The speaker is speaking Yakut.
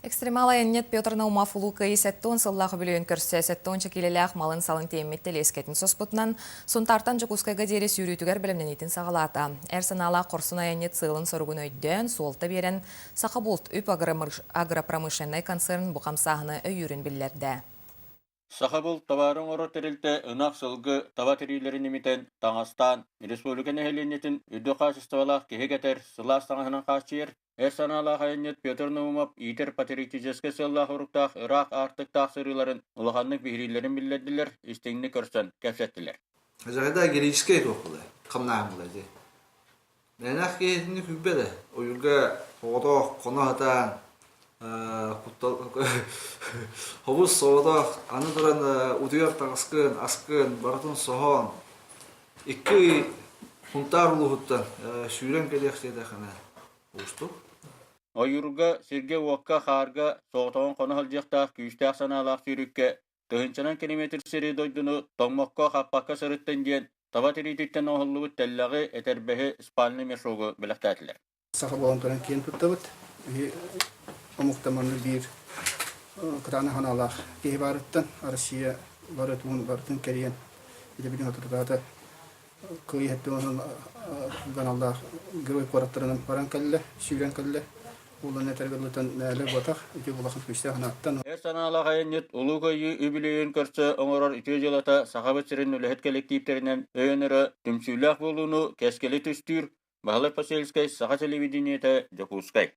Экстремал айанньыт Петр Наумов Улуу Кыайыы 70 сыллаах үбүлүөйүн көрсө 70 киилэлээх малын-салын тиэммит тэлиэскэтин соспутунан Сунтаартан Дьокуускайга диэри сүүрүүтүгэр бэлэмнэниитин саҕалаата. Эр санаалаах хорсун айанньыт сыалын-соругун өйдөөн, суолта биэрэн, Сахабулт үп агропромышленнай концерн бу хамсааһыны өйүүрүн биллэрдэ. Сахабулт табаары оҥорор тэрилтэ ынах, сылгы, таба тириилэрин имитэн, таҥастаан, республика нэһилиэнньэтин үрдүк хаачыстыбалаах киһи кэтэр, сылаас таҥаһынан хааччыйар Эр санаалаах айанньыт Петр Наумов иитэр патриотическай сыаллаах уруктаах ыраах аартыктаах сырыыларын улаханнык биһирииллэрин биллэрдилэр, истиҥник көрсөн кэпсэттилэр. Жагда героическай туох буолай, хамнааһын буолай дии. Мэнэх киһитини күлбэ да, ойуурга оҕотоох хоно сатаан, хобус соҕотох, аны туран утуйар таҥаскын, аскын барытын соһон, икки ый Сунтаар улууһуттан сүүрэн кэлиэх диэтэххинэ уустук. Ойуурга, сиргэ-уокка, хаарга соҕотоҕун хоно сылдьыахтаах күүстээх санаалаах сүүрүккэ тыһыынчанан километр сири дойдуну тоҥмокко-хаппакка сырыттын диэн таба тириититтэн оҥоһуллубут тэллэҕи, этэрбэһи, спальный мешогу бэлэхтээтилэр. Саха буолан туран киэн туттабыт. Биһи омукта маннык биир кытаанах санаалаах киһи баарыттан Россия бары тугун барытын кэрийэн ити отутутаата кыайыы хэттэ аналлаах герой куораттарынан баран кэллэ, сүүрэн кэллэ. Улан этэргэ дылытан мээлэ буотах, ити улахан күүстээх санааттан. Эр санаалаах айанньыт Улуу Кыайыы үбүлүөйүн көрсө оҥорор үтүө дьыалата Сахабыт сирин үлэһит кэлэктииптэринэн өйөнөрө түмсүүлээх буолууну кэскили түстүүр Баһылай Посельскай, Саха телевидениетэ, Дьокуускай.